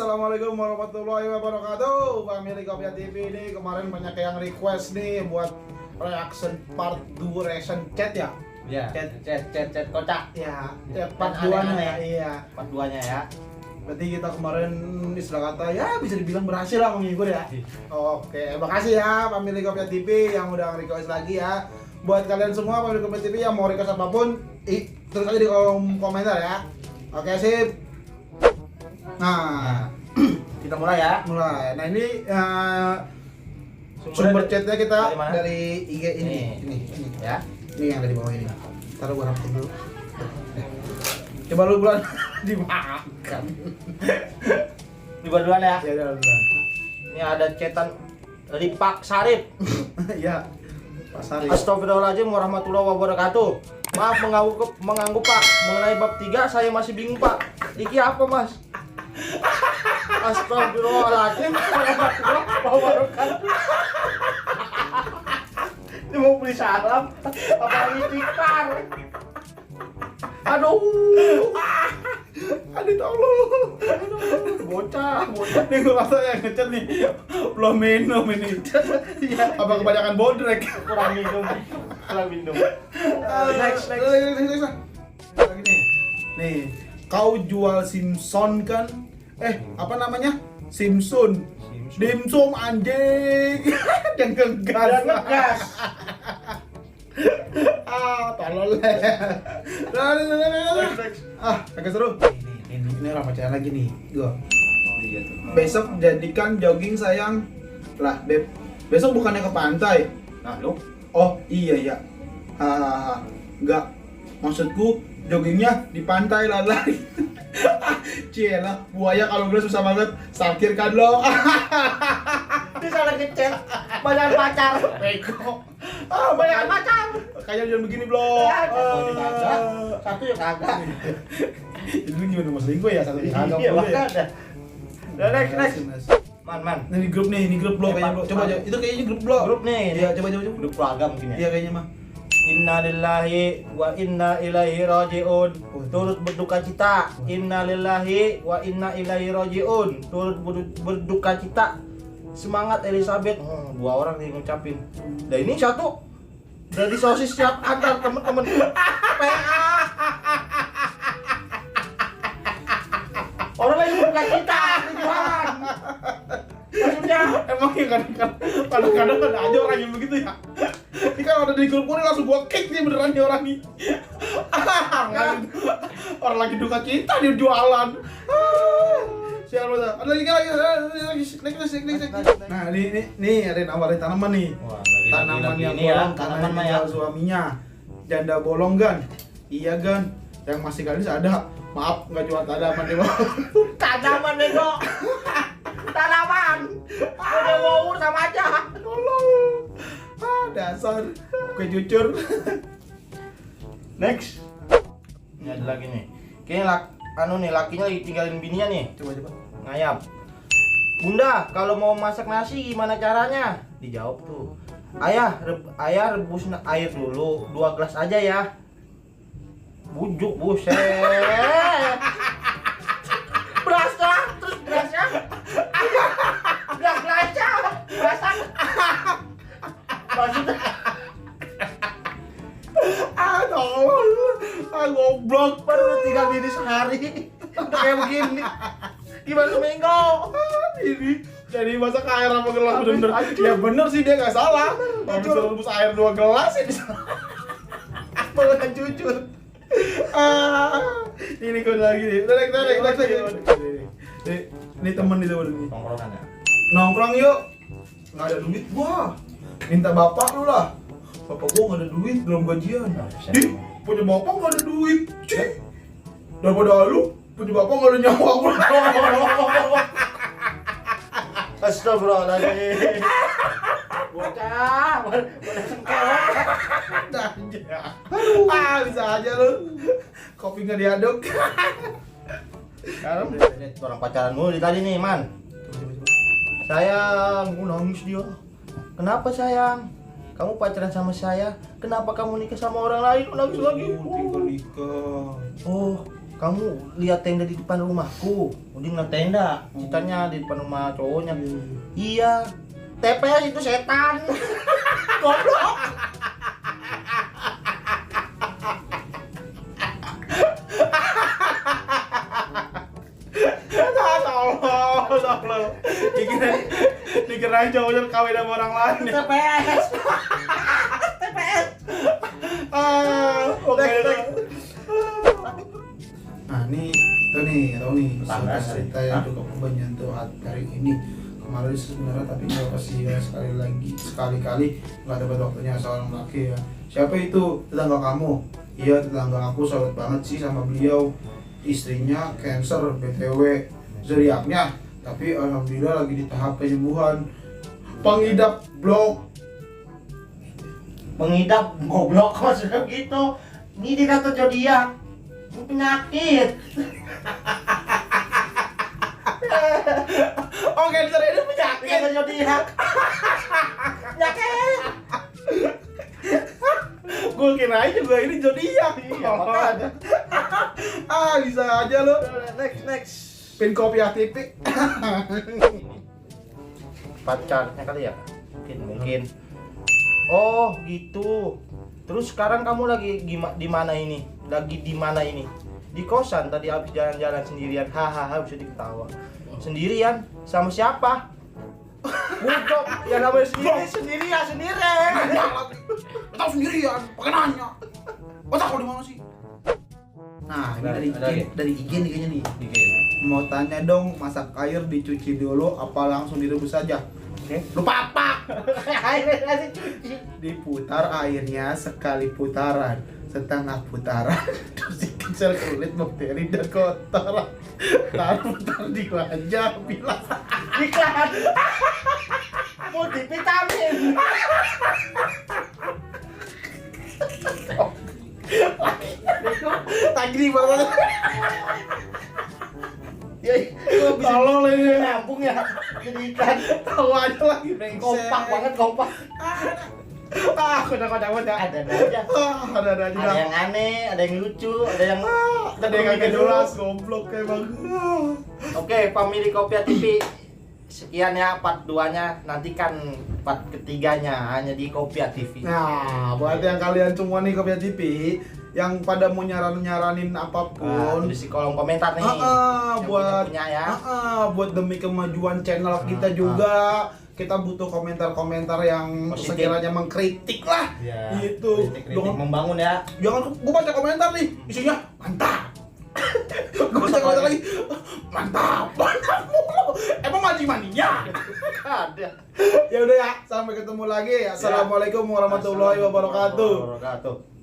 Assalamualaikum warahmatullahi wabarakatuh. Family Kopiah TV ini kemarin banyak yang request nih buat reaction part duration chat ya. Iya, chat kocak. Ya, chat part 2-nya ya. Iya. Part 2-nya ya. Berarti kita kemarin istilah kata ya bisa dibilang berhasil lah menghibur ya. Oke, makasih ya Family Kopiah TV yang udah request lagi ya. Buat kalian semua Family Kopiah TV yang mau request apapun, terus aja di kolom komentar ya. Oke, sip. Nah, Kita mulai ya. mulai. Nah, ini sumber chatnya kita dari mana? dari IG ini Ya. Ini yang dari bawah ini. Taruh gua rangkum dulu. Coba lu bulan dimakan. Dibuat duluan ya. Ya udah bulan. Ini ada chatan dari Pak Sarip. Ya. Pak Sari. Astagfirullahaladzim warahmatullahi wabarakatuh. Maaf mengganggu Pak. Mengenai bab 3 saya masih bingung Pak. Iki apa Mas? Astagfirullahaladzim warahmatullahi wabarakatuh. Ini mau beli salam apalagi tikar. Aduh. Aduh tolong. Bocah. Nih gua rasa yang ngechat nih belum minum ini. Apa kebanyakan bodrek? Kurang minum. Next. Lagi nih. Nih, kau jual Simpson kan? Apa namanya? Simpson. Dimsum anjing. Yang ngegas. Tolol le. Agak seru. Ini orang pacaran lagi nih. Gua. Besok jadikan jogging sayang. Lah, Beb. Besok bukannya ke pantai. Nah, lu Oh, iya. Enggak. Maksudku joggingnya di pantai lah lari. Cielah, buaya kalau gue susah banget. Sakir kan lo. ini salah ngechat. Banyak pacar. Beko. Banyak pacar. Kayak jangan begini, Bro. Satu ya kagak. Itu gimana mas selingkuh ya? Satu kagak Iya, boleh. makanya. Udah next. Man. Nah, ini grup blo kayaknya blo. Coba aja. Itu kayaknya grup blo. Grup nih. Iya, coba. Grup keluarga mungkin ya. Iya kayaknya mah. Inna lillahi wa inna ilaihi raji'un. Turut berduka cita. Inna lillahi wa inna ilaihi raji'un. Turut berduka cita. Semangat Elizabeth. Dua orang nih ngucapin. Dan ini satu dari sosis siap antar temen-temen PA. Orang lagi berduka cita jualan. Maksudnya Emang ya kadang-kadang ada aja orang yang begitu ya. Ini kan ada di grup gue langsung gua kick nih beneran nih orang nih. Orang lagi duka cita dia jualan. Siapa tuh? Ada lagi. Nah, ini ada yang nawarin tanaman nih. wah, Tanaman yang ini ya, bolong tanaman mah karena ya. tinggal suaminya. Janda bolong gan. Iya gan. Yang masih gadis ada. Maaf nggak jual tanaman deh bang. Tanaman bego. Tanaman. Udah mau sama aja. Tolong. Dasar. Oke jujur. Next. Ini ada lagi nih. Kayaknya lakinya lagi tinggalin bininya nih. Coba. Ngayap. Bunda, kalau mau masak nasi gimana caranya? Dijawab tuh. Ayah rebus air dulu 2 gelas aja ya. Bujuk buset. Berasa terus berasa. Gelas-gelasnya berasa. Maksudnya Tolong. Goblok. baru tinggal diri sehari. Udah kayak begini. Gimana seminggu? Ini jadi masak air sama gelas bener-bener. Ya bener sih dia nggak salah. Kalau disuruh rebus air 2 gelas ini Malah jujur. Ini kau lagi nih. Next. Ini temen itu baru nih. Tongkrongan ya. Nongkrong yuk. Nggak ada duit gua. Minta bapak lu lah. Bapak gua nggak ada duit, belum gajian. Ih, punya bapak nggak ada duit. Cih. Daripada lu punya bapak nggak ada nyawa. Astagfirullahaladzim. Bocah, sengkewet. Bisa aja lu. Kopi nggak diaduk. Sekarang orang pacaran mulu di tadi nih, Man. Sayang, aku nangis dia. Kenapa sayang? Kamu pacaran sama saya, kenapa kamu nikah sama orang lain? Nangis lagi. Nikah. Oh, kamu lihat tenda di depan rumahku. Udin ngeliat tenda, ceritanya di depan rumah cowoknya. Iya, TPS itu setan. Goblok. Tolong. Dikirain cowoknya kawin sama orang lain. TPS. TPS. Oke. Nah, ini tahu nih Tetangga, cerita yang cukup menyentuh hati hari ini. Kemarin sebenarnya tapi nggak pasti ya sekali-kali nggak dapat waktunya seorang laki ya. Siapa itu? Tetangga kamu? Iya, tetangga aku sahabat banget sih sama beliau. Istrinya cancer BTW zodiaknya, tapi alhamdulillah lagi di tahap penyembuhan. Pengidap blok. Mengidap goblok maksudnya gitu. Ini dikata zodiak. Ini penyakit. Oh, cancer ini penyakit. Dikata zodiak. Penyakit. Gue kirain juga ini zodiak. Iya, makanya. Bisa aja lo. Next. Pin kopi TV. Pacarnya kali ya? Mungkin. Oh, gitu. Terus sekarang kamu lagi di mana ini? Lagi di mana ini? Di kosan tadi habis jalan-jalan sendirian. Hahaha, bisa diketawa. Sendirian? Sama siapa? Bukan, ya namanya sendiri. Tahu sendirian, pakai nanya. Otak kau di mana sih? Nah, ini dari IG nih kayaknya nih. Mau tanya dong, masak air dicuci dulu apa langsung direbus saja? Oke. Lupa apa? Airnya kasih cuci. Diputar airnya sekali putaran, setengah putaran, terus dikejar kulit, bakteri dan kotoran. Taruh di wajah, bilas. Iklan. Multivitamin. Tadi banget. Ya, itu bisa Tolong ini. nyambung ya. Jadi iklan. Tahu aja lagi brengsek. Kompak banget, kompak. Kocak aja. Ada aja. Ada aja. Ada yang aneh, ada yang lucu, ada yang kagak jelas, goblok emang. Oke, family Kopia TV. Sekian ya part 2-nya. Nantikan part ketiganya hanya di Kopia TV. Nah, buat yang kalian semua nih Kopia TV yang pada mau nyaranin apapun, tulis di kolom komentar nih. Yang buat punya ya. buat demi kemajuan channel kita juga. Kita butuh komentar-komentar yang Positif. sekiranya mengkritik lah. Ya, Gitu. kritik membangun ya. Jangan gua baca komentar nih, isinya mantap. Gua baca komentar lagi. Mantap mulu. Emang mandinya? Ada. Ya udah ya, sampai ketemu lagi. Assalamualaikum warahmatullahi wabarakatuh.